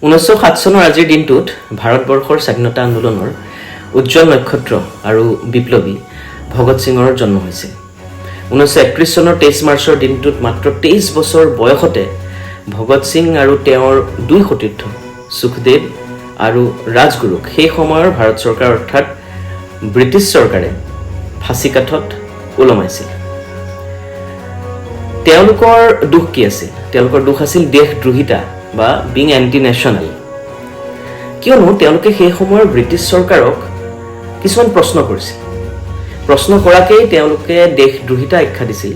1907 চনৰ আজিৰ দিনটোত ভাৰতবৰ্ষৰ স্বাধীনতা আন্দোলনৰ উজ্জ্বল নক্ষত্ৰ আৰু বিপ্লৱী ভগত সিঙৰ জন্ম হৈছিল। 1931 চনৰ 23 মাৰ্চৰ দিনটোত মাত্ৰ 23 বছৰ বয়সতে ভগত সিং আৰু তেওঁৰ দুই সতীৰ্থ সুখদেৱ আৰু ৰাজগুৰুক সেই সময়ৰ ভাৰত চৰকাৰ অৰ্থাৎ ব্ৰিটিছ চৰকাৰে ফাঁচী কাঠত ওলমাইছিল। তেওঁলোকৰ দোষ কি আছিল? তেওঁলোকৰ দোষ আছিল দেশদ্ৰোহিতা বা বিং এণ্টি নেশ্যনেল। কিয়নো তেওঁলোকে সেই সময়ৰ ব্ৰিটিছ চৰকাৰক কিছুমান প্ৰশ্ন কৰিছিল। প্ৰশ্ন কৰাকেই তেওঁলোকে দেশদ্ৰোহিতা আখ্যা দিছিল।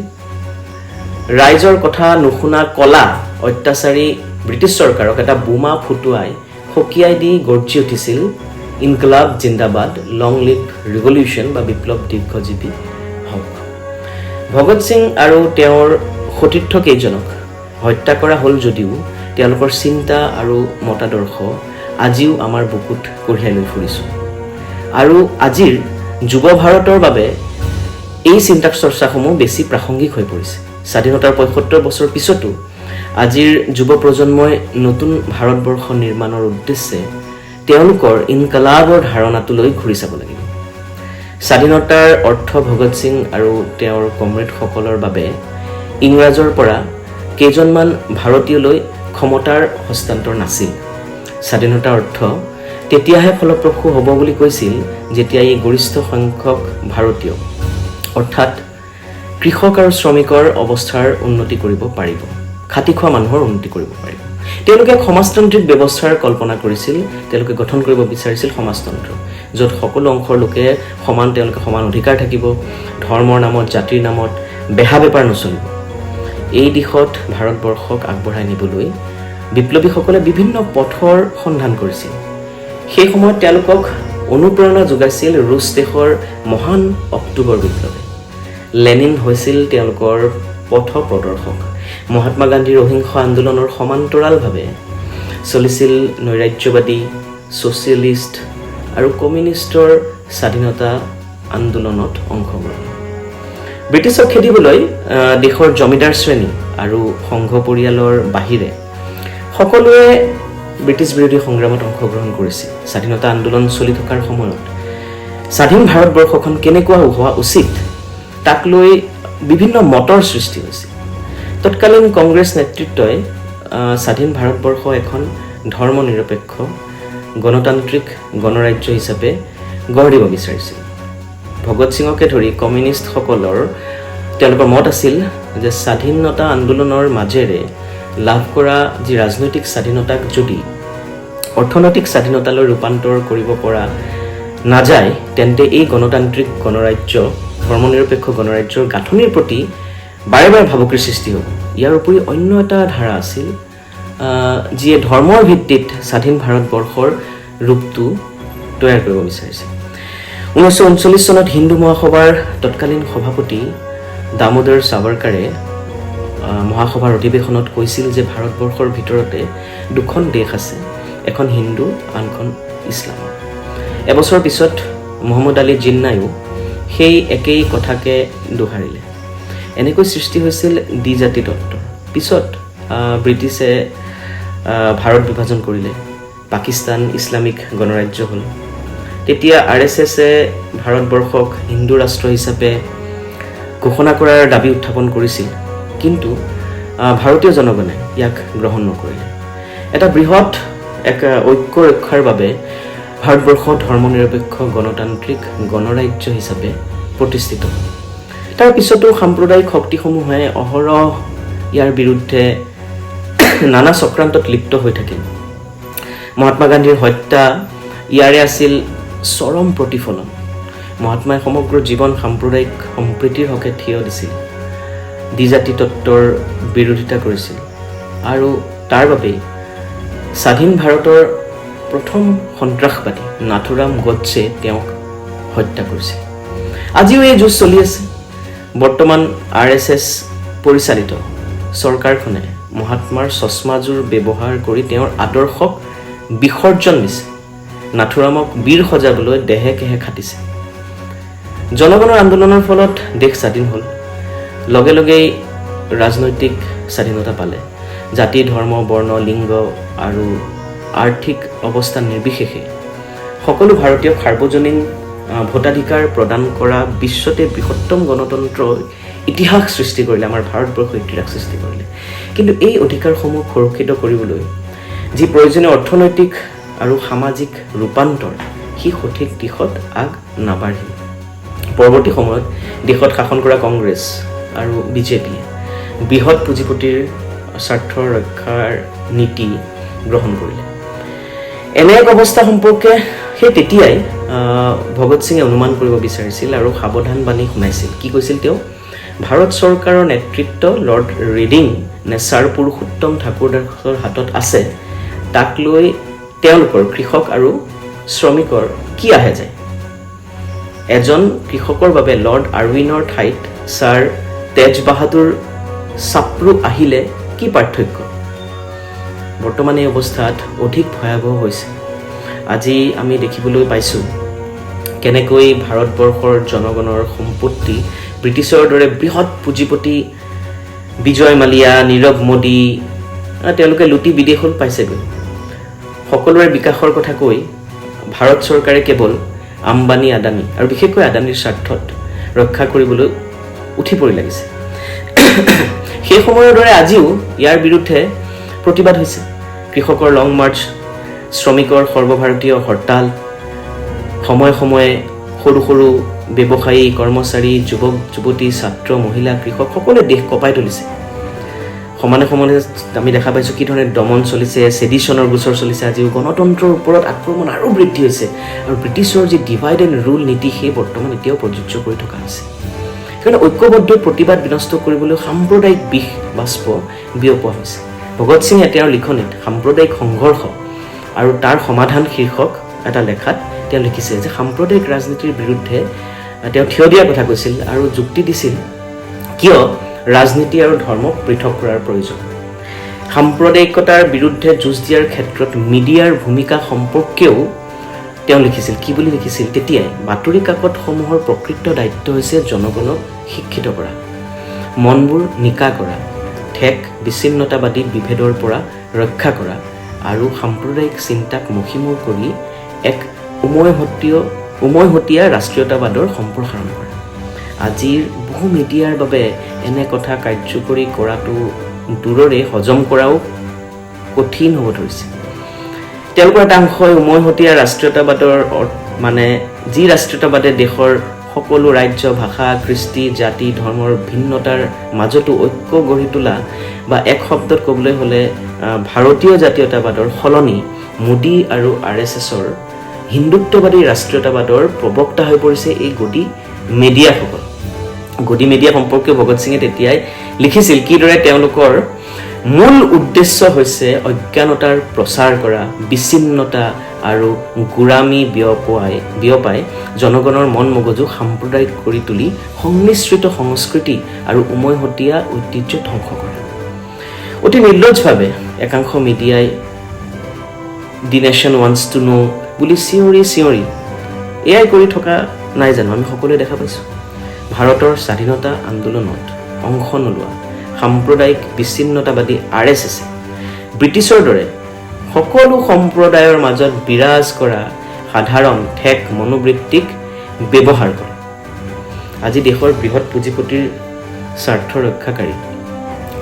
ৰাইজৰ কথা নুশুনা কলা অত্যাচাৰী ব্ৰিটিছ চৰকাৰক এটা বোমা ফুটুৱাই সকীয়াই দি গৰ্জি উঠিছিল, "ইনকলাব জিন্দাবাদ, লং লিভ ৰিভলিউশ্যন" বা বিপ্লৱ দীৰ্ঘজীৱী হওক। ভগত সিং আৰু তেওঁৰ সতীৰ্থ কেইজনক হত্যা কৰা হ'ল যদিও তেওঁলোকৰ চিন্তা আৰু মতাদৰ্শ আজিও আমাৰ বুকুত কঢ়িয়াই লৈ ফুৰিছোঁ আৰু আজিৰ যুৱ ভাৰতৰ বাবে এই চিন্তা চৰ্চাসমূহ বেছি প্ৰাসংগিক হৈ পৰিছে। স্বাধীনতাৰ 75 বছৰ পিছতো আজিৰ যুৱ প্ৰজন্মই নতুন ভাৰতবৰ্ষ নিৰ্মাণৰ উদ্দেশ্যে তেওঁলোকৰ ইনকলাবৰ ধাৰণাটোলৈ ঘূৰি চাব লাগিব। স্বাধীনতাৰ অৰ্থ ভগত সিং আৰু তেওঁৰ কমৰেডসকলৰ বাবে ইংৰাজৰ পৰা কেইজনমান ভাৰতীয়লৈ ক্ষমতাৰ হস্তান্তৰ নাছিল। স্বাধীনতাৰ অৰ্থ তেতিয়াহে ফলপ্ৰসূ হ'ব বুলি কৈছিল, যেতিয়া ই গৰিষ্ঠ সংখ্যক ভাৰতীয় অৰ্থাৎ কৃষক আৰু শ্ৰমিকৰ অৱস্থাৰ উন্নতি কৰিব পাৰিব, খাটি খোৱা মানুহৰ উন্নতি কৰিব পাৰিব। তেওঁলোকে এক সমাজতান্ত্ৰিক ব্যৱস্থাৰ কল্পনা কৰিছিল। তেওঁলোকে গঠন কৰিব বিচাৰিছিল সমাজতন্ত্ৰ, য'ত সকলো অংশৰ লোকে সমান, তেওঁলোকে সমান অধিকাৰ থাকিব, ধৰ্মৰ নামত, জাতিৰ নামত বেহা বেপাৰ নচলিব। এই দিশত ভাৰতবৰ্ষক আগবঢ়াই নিবলৈ বিপ্লৱীসকলে বিভিন্ন পথৰ সন্ধান কৰিছিল। সেই সময়ত তেওঁলোকক অনুপ্ৰেৰণা যোগাইছিল ৰুছ দেশৰ মহান অক্টোবৰ বিপ্লৱে। লেনিন হৈছিল তেওঁলোকৰ পথ প্ৰদৰ্শক। মহাত্মা গান্ধীৰ অহিংস আন্দোলনৰ সমান্তৰালভাৱে চলিছিল নৈৰাজ্যবাদী, ছ'চিয়েলিষ্ট আৰু কমিউনিষ্টৰ স্বাধীনতা আন্দোলনত অংশগ্ৰহণ। ব্ৰিটিছক খেদিবলৈ দেশৰ জমিদাৰ শ্ৰেণী আৰু সংঘ পৰিয়ালৰ বাহিৰে সকলোৱে ব্ৰিটিছ বিৰোধী সংগ্ৰামত অংশগ্ৰহণ কৰিছিল। স্বাধীনতা আন্দোলন চলি থকাৰ সময়ত স্বাধীন ভাৰতবৰ্ষখন কেনেকুৱা হোৱা উচিত, তাক লৈ বিভিন্ন মতৰ সৃষ্টি হৈছিল। তৎকালীন কংগ্ৰেছ নেতৃত্বই স্বাধীন ভাৰতবৰ্ষ এখন ধৰ্ম নিৰপেক্ষ গণতান্ত্ৰিক গণৰাজ্য হিচাপে গঢ় দিব বিচাৰিছিল। ভগত সিঙকে ধৰি কমিউনিষ্টসকলৰ তেওঁলোকৰ মত আছিল যে স্বাধীনতা আন্দোলনৰ মাজেৰে লাভ কৰা যি ৰাজনৈতিক স্বাধীনতাক যদি অৰ্থনৈতিক স্বাধীনতালৈ ৰূপান্তৰ কৰিব পৰা নাযায়, তেন্তে এই গণতান্ত্ৰিক গণৰাজ্য, ধৰ্মনিৰপেক্ষ গণৰাজ্যৰ গাঁথনিৰ প্ৰতি বাৰে বাৰে ভাবুকিৰ সৃষ্টি হ'ব। ইয়াৰ উপৰি অন্য এটা ধাৰা আছিল, যিয়ে ধৰ্মৰ ভিত্তিত স্বাধীন ভাৰতবৰ্ষৰ ৰূপটো তৈয়াৰ কৰিব বিচাৰিছিল। 1939 চনত হিন্দু মহাসভাৰ তৎকালীন সভাপতি দামোদৰ সাৱৰকাৰে মহাসভাৰ অধিৱেশনত কৈছিল যে ভাৰতবৰ্ষৰ ভিতৰতে দুখন দেশ আছে, এখন হিন্দু, আনখন ইছলামৰ। এবছৰ পিছত মহম্মদ আলী জিন্নায়ো সেই একেই কথাকে দোহাৰিলে। এনেকৈ সৃষ্টি হৈছিল দ্বিজাতি তত্ত্বৰ। পিছত ব্ৰিটিছে ভাৰত বিভাজন কৰিলে, পাকিস্তান ইছলামিক গণৰাজ্য হ'ল। তেতিয়া আৰ এছ এছে ভাৰতবৰ্ষক হিন্দু ৰাষ্ট্ৰ হিচাপে ঘোষণা কৰাৰ দাবী উত্থাপন কৰিছিল। কিন্তু ভাৰতীয় জনগণে ইয়াক গ্ৰহণ নকৰিলে। এটা বৃহৎ এক ঐক্য ৰক্ষাৰ বাবে ভাৰতবৰ্ষ ধৰ্মনিৰপেক্ষ গণতান্ত্ৰিক গণৰাজ্য হিচাপে প্ৰতিষ্ঠিত হ'ল। তাৰ পিছতো সাম্প্ৰদায়িক শক্তিসমূহে অহৰহ ইয়াৰ বিৰুদ্ধে নানা চক্ৰান্তত লিপ্ত হৈ থাকিল। মহাত্মা গান্ধীৰ হত্যা ইয়াৰে আছিল চৰম প্ৰতিফলন। মহাত্মাই সমগ্ৰ জীৱন সাম্প্ৰদায়িক সম্প্ৰীতিৰ হকে থিয় দিছিল, দ্বিজাতি তত্ত্বৰ বিৰোধিতা কৰিছিল আৰু তাৰ বাবেই স্বাধীন ভাৰতৰ প্ৰথম সন্ত্ৰাসবাদী নাথুৰাম গডছে তেওঁক হত্যা কৰিছিল। আজিও এই যুঁজ চলি আছে। বৰ্তমান আৰ এছ এছ পৰিচালিত চৰকাৰখনে মহাত্মাৰ চশমাযোৰ ব্যৱহাৰ কৰি তেওঁৰ আদৰ্শক বিসৰ্জন দিছে, নাথুৰামক বীৰ সজাবলৈ দেহে কেহে খাটিছে। জনগণৰ আন্দোলনৰ ফলত দেশ স্বাধীন হ'ল, লগে লগেই ৰাজনৈতিক স্বাধীনতা পালে। জাতি, ধৰ্ম, বৰ্ণ, লিংগ আৰু আৰ্থিক অৱস্থা নিৰ্বিশেষে সকলো ভাৰতীয়ক সাৰ্বজনীন ভোটাধিকাৰ প্ৰদান কৰা বিশ্বতে বৃহত্তম গণতন্ত্ৰ ইতিহাস সৃষ্টি কৰিলে, আমাৰ ভাৰতবৰ্ষ ইতিহাস সৃষ্টি কৰিলে। কিন্তু এই অধিকাৰসমূহ সুৰক্ষিত কৰিবলৈ যি প্ৰয়োজনীয় অৰ্থনৈতিক আৰু সামাজিক ৰূপান্তৰ, সি সঠিক দিশত আগ নাবাঢ়িল। পৰৱৰ্তী সময়ত দেশত শাসন কৰা কংগ্ৰেছ আৰু বিজেপিয়ে বৃহৎ পুঁজিপতিৰ স্বাৰ্থ ৰক্ষাৰ নীতি গ্ৰহণ কৰিলে। এনে এক অৱস্থা সম্পৰ্কে সেই তেতিয়াই ভগত সিঙে অনুমান কৰিব বিচাৰিছিল আৰু সাৱধান বাণী শুনাইছিল। কি কৈছিল তেওঁ? ভাৰত চৰকাৰৰ নেতৃত্ব লৰ্ড ৰিডিং নে ছাৰ পুৰুষোত্তম ঠাকুৰ দাসৰ হাতত আছে, তাক লৈ তেওঁলোকৰ কৃষক আৰু শ্ৰমিকৰ কি আহে যায়? এজন কৃষকৰ বাবে লৰ্ড আৰউইনৰ ঠাইত ছাৰ তেজ বাহাদুৰ চাপ্ৰু আহিলে কি পাৰ্থক্য? বৰ্তমান এই অৱস্থাত অধিক ভয়াৱহ হৈছে। আজি আমি দেখিবলৈ পাইছোঁ কেনেকৈ ভাৰতবৰ্ষৰ জনগণৰ সম্পত্তি ব্ৰিটিছৰ দৰে বৃহৎ পুঁজিপতি বিজয় মালিয়া, নীৰৱ মোদী তেওঁলোকে লুটি বিদেশত পাইছেগৈ। সকলোৰে বিকাশৰ কথা কৈ ভাৰত চৰকাৰে কেৱল আম্বানী, আদানী আৰু বিশেষকৈ আদানীৰ স্বাৰ্থত ৰক্ষা কৰিবলৈ উঠি পৰি লাগিছে। সেই সময়ৰ দৰে আজিও ইয়াৰ বিৰুদ্ধে প্ৰতিবাদ হৈছে। কৃষকৰ লং মাৰ্চ, শ্ৰমিকৰ সৰ্বভাৰতীয় হৰতাল, সময়ে সময়ে সৰু সৰু ব্যৱসায়ী, কৰ্মচাৰী, যুৱক যুৱতী, ছাত্ৰ, মহিলা, কৃষক সকলোৱে দেশ কঁপাই তুলিছে। সমানে সমানে আমি দেখা পাইছোঁ কি ধৰণে দমন চলিছে, চেডিশ্যনৰ গোচৰ চলিছে। আজিও গণতন্ত্ৰৰ ওপৰত আক্ৰমণ আৰু বৃদ্ধি হৈছে আৰু ব্ৰিটিছৰ যি ডিভাইড এণ্ড ৰুল নীতি, সেই বৰ্তমান এতিয়াও প্ৰযোজ্য কৰি থকা হৈছে। সেইকাৰণে ঐক্যবদ্ধ প্ৰতিবাদ বিনষ্ট কৰিবলৈ সাম্প্ৰদায়িক বিষ বাষ্প বিয়পোৱা হৈছে। ভগত সিঙে তেওঁৰ লিখনিত সাম্প্ৰদায়িক সংঘৰ্ষ আৰু তাৰ সমাধান শীৰ্ষক এটা লেখাত তেওঁ লিখিছে যে সাম্প্ৰদায়িক ৰাজনীতিৰ বিৰুদ্ধে তেওঁ থিয় দিয়াৰ কথা কৈছিল আৰু যুক্তি দিছিল কিয় ৰাজনীতি আৰু ধৰ্মক পৃথক কৰাৰ প্ৰয়োজন। সাম্প্ৰদায়িকতাৰ বিৰুদ্ধে যুঁজ দিয়াৰ ক্ষেত্ৰত মিডিয়াৰ ভূমিকা সম্পৰ্কেও তেওঁ লিখিছিল। কি বুলি লিখিছিল তেতিয়াই? বাতৰি কাকতসমূহৰ প্ৰকৃত দায়িত্ব হৈছে জনগণক শিক্ষিত কৰা, মনবোৰ নিকা কৰা, ঠেক বিচ্ছিন্নতাবাদী বিভেদৰ পৰা ৰক্ষা কৰা আৰু সাম্প্ৰদায়িক চিন্তাক মষিমূৰ কৰি এক উমৈহতীয়া ৰাষ্ট্ৰীয়তাবাদৰ সম্প্ৰসাৰণ কৰা। আজিৰ বহু মিডিয়াৰ বাবে এনে কথা কাৰ্যকৰী কৰাটো দূৰৰে, হজম কৰাও কঠিন হ'ব ধৰিছে। তেওঁলোকৰ এটা অংশই উমৈহতীয়া ৰাষ্ট্ৰীয়তাবাদৰ মানে যি ৰাষ্ট্ৰীয়তাবাদে দেশৰ সকলো ৰাজ্য, ভাষা, কৃষ্টি, জাতি, ধৰ্মৰ ভিন্নতাৰ মাজতো ঐক্য গঢ়ি তোলা বা এক শব্দত ক'বলৈ হ'লে ভাৰতীয় জাতীয়তাবাদৰ সলনি মোদী আৰু আৰএছএছৰ হিন্দুত্ববাদী ৰাষ্ট্ৰীয়তাবাদৰ প্ৰবক্তা হৈ পৰিছে এই গদি মেডিয়াসকল। গদি মিডিয়া সম্পৰ্কে ভগত সিঙে তেতিয়াই লিখিছিল কিদৰে তেওঁলোকৰ মূল উদ্দেশ্য হৈছে অজ্ঞানতাৰ প্ৰচাৰ কৰা, বিচ্ছিন্নতা আৰু গোড়ামী বিয়পাই জনগণৰ মন মগজু সাম্প্ৰদায়িক কৰি তুলি সংমিশ্ৰিত সংস্কৃতি আৰু উমৈহতীয়া ঐতিহ্য ধ্বংস কৰা। অতি নিৰ্লজ্জভাৱে একাংশ মিডিয়াই "The nation wants to know" বুলি চিঞৰি চিঞৰি এয়াই কৰি থকা নাই জানো? আমি সকলোৱে দেখা পাইছোঁ। ভাৰতৰ স্বাধীনতা আন্দোলনত অংশ নোলোৱা সাম্প্ৰদায়িক বিচ্ছিন্নতাবাদী আৰএছএছে ব্ৰিটিছৰ দৰে সকলো সম্প্ৰদায়ৰ মাজত বিৰাজ কৰা সাধাৰণ ঠেক মনোবৃত্তিক ব্যৱহাৰ কৰে। আজি দেশৰ বৃহৎ পুঁজিপতিৰ স্বাৰ্থ ৰক্ষাকাৰী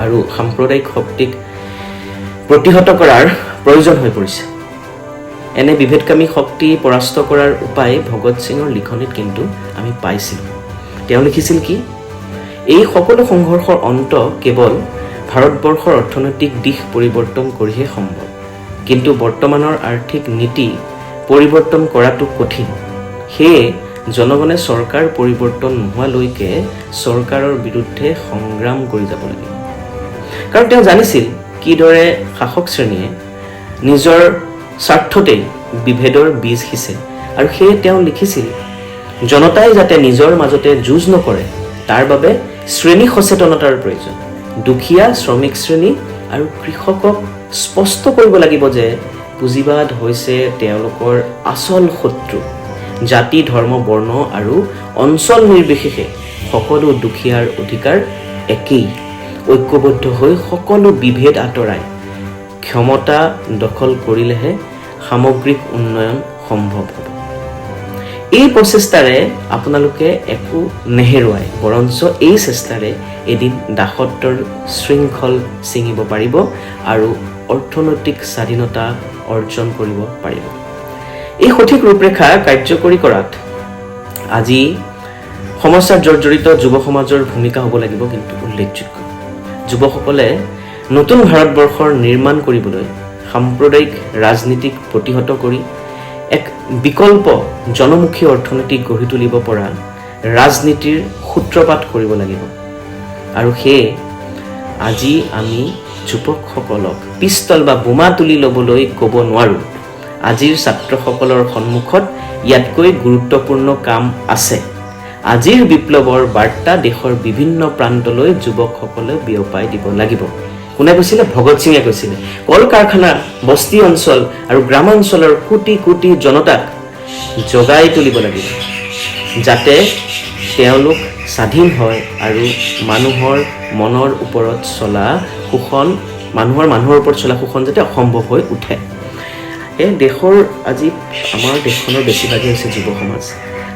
আৰু সাম্প্ৰদায়িক শক্তিক প্ৰতিহত কৰাৰ প্ৰয়োজন হৈ পৰিছে। এনে বিভেদকামী শক্তি পৰাস্ত কৰাৰ উপায় ভগত সিঙৰ লিখনিত কিন্তু আমি পাইছিলোঁ। তেওঁ লিখিছিল কি, এই সকলো সংঘৰ্ষৰ অন্ত কেৱল ভাৰতবৰ্ষৰ অৰ্থনৈতিক দিশ পৰিৱৰ্তন কৰিহে সম্ভৱ। কিন্তু বৰ্তমানৰ আৰ্থিক নীতি পৰিৱৰ্তন কৰাটো কঠিন। সেয়ে জনগণে চৰকাৰ পৰিৱৰ্তন নোহোৱালৈকে চৰকাৰৰ বিৰুদ্ধে সংগ্ৰাম কৰি যাব লাগিব। কাৰণ তেওঁ জানিছিল কিদৰে শাসক শ্ৰেণীয়ে নিজৰ স্বাৰ্থতেই বিভেদৰ বীজ সিঁচে আৰু সেয়ে তেওঁ লিখিছিল, জনতাই যাতে নিজৰ মাজতে যুঁজ নকৰে তাৰ বাবে শ্ৰেণী সচেতনতাৰ প্ৰয়োজন। দুখীয়া, শ্ৰমিক শ্ৰেণী আৰু কৃষকক স্পষ্ট কৰিব লাগিব যে পুঁজিবাদ হৈছে তেওঁলোকৰ আচল শত্ৰু। জাতি, ধৰ্ম, বৰ্ণ আৰু অঞ্চল নিৰ্বিশেষে সকলো দুখীয়াৰ অধিকাৰ একেই। ঐক্যবদ্ধ হৈ সকলো বিভেদ আঁতৰাই ক্ষমতা দখল কৰিলেহে সামগ্ৰিক উন্নয়ন সম্ভৱ হ'ব। এই প্ৰচেষ্টাৰে আপোনালোকে একো নেহেৰুৱায়, বৰঞ্চ এই চেষ্টাৰে এদিন দাসত্বৰ শৃংখল ছিঙিব পাৰিব আৰু অৰ্থনৈতিক স্বাধীনতা অৰ্জন কৰিব পাৰিব। এই সঠিক ৰূপৰেখা কাৰ্যকৰী কৰাত আজি সমস্যাত জৰ্জৰিত যুৱ সমাজৰ ভূমিকা হ'ব লাগিব কিন্তু উল্লেখযোগ্য। যুৱকসকলে নতুন ভাৰতবৰ্ষৰ নিৰ্মাণ কৰিবলৈ সাম্প্ৰদায়িক ৰাজনীতিক প্ৰতিহত কৰি এক বিকল্প জনমুখী অৰ্থনীতি গঢ়ি তুলিব পৰা ৰাজনীতিৰ সূত্ৰপাত কৰিব লাগিব। আৰু সেয়ে আজি আমি যুৱকসকলক পিষ্টল বা বোমা তুলি ল'বলৈ ক'ব নোৱাৰোঁ। আজিৰ ছাত্ৰসকলৰ সন্মুখত ইয়াতকৈ গুৰুত্বপূৰ্ণ কাম আছে। আজিৰ বিপ্লৱৰ বাৰ্তা দেশৰ বিভিন্ন প্ৰান্তলৈ যুৱকসকলে বিয়পাই দিব লাগিব। কোনে কৈছিলে? ভগত সিঙে কৈছিলে। কল কাৰখানা, বস্তি অঞ্চল আৰু গ্ৰামাঞ্চলৰ কোটি কোটি জনতাক জগাই তুলিব লাগিব, যাতে তেওঁলোক স্বাধীন হয় আৰু মানুহৰ মনৰ ওপৰত চলা শোষণ, মানুহৰ মানুহৰ ওপৰত চলা শোষণ যাতে অসম্ভৱ হৈ উঠে। এই দেশৰ আজি আমাৰ দেশখনৰ বেছিভাগেই হৈছে যুৱ সমাজ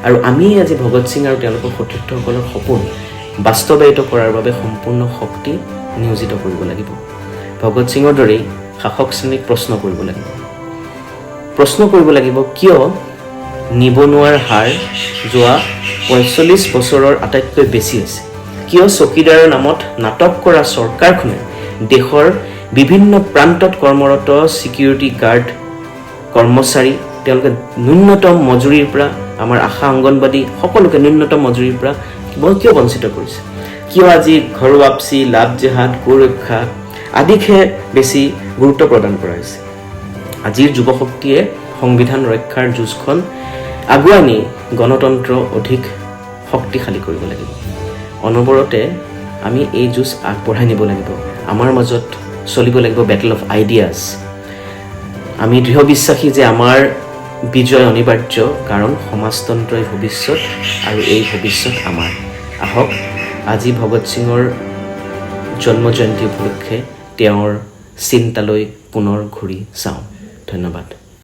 আৰু আমি আজি ভগত সিং আৰু তেওঁলোকৰ সতীৰ্থসকলৰ সপোন বাস্তৱায়িত কৰাৰ বাবে সম্পূৰ্ণ শক্তি নিয়োজিত কৰিব লাগিব। ভগত সিঙৰ দৰেই শাসক শ্ৰেণীক প্ৰশ্ন কৰিব লাগিব। প্ৰশ্ন কৰিব লাগিব, কিয় নিবনুৱাৰ হাৰ যোৱা 45 বছৰৰ আটাইতকৈ বেছি হৈছে? কিয় চকীদাৰৰ নামত নাটক কৰা চৰকাৰখনে দেশৰ বিভিন্ন প্ৰান্তত কৰ্মৰত ছিকিউৰিটি গাৰ্ড কৰ্মচাৰী, তেওঁলোকে ন্যূনতম মজুৰিৰ পৰা, আমাৰ আশা, অংগনবাদী সকলোকে ন্যূনতম মজুৰিৰ পৰা কিয় বঞ্চিত কৰিছে? কিয় আজি ঘৰ ৱাপচি, লাভ জেহাদ, গোৰক্ষা আদিকহে বেছি গুৰুত্ব প্ৰদান কৰা হৈছে? আজিৰ যুৱশক্তিয়ে সংবিধান ৰক্ষাৰ যুঁজখন আগুৱাই নি গণতন্ত্ৰ অধিক শক্তিশালী কৰিব লাগিব। অনবৰতে আমি এই যুঁজ আগবঢ়াই নিব লাগিব। আমাৰ মাজত চলিব লাগিব বেটেল অফ আইডিয়াছ। আমি দৃঢ় বিশ্বাসী যে আমাৰ বিজয় অনিবাৰ্য, কাৰণ সমাজতন্ত্ৰই ভৱিষ্যত আৰু এই ভৱিষ্যত আমাৰ। আহক, আজি ভগত সিঙৰ জন্ম জয়ন্তী উপলক্ষে তেওঁৰ চিন্তালৈ পুনৰ ঘূৰি চাওঁ। ধন্যবাদ।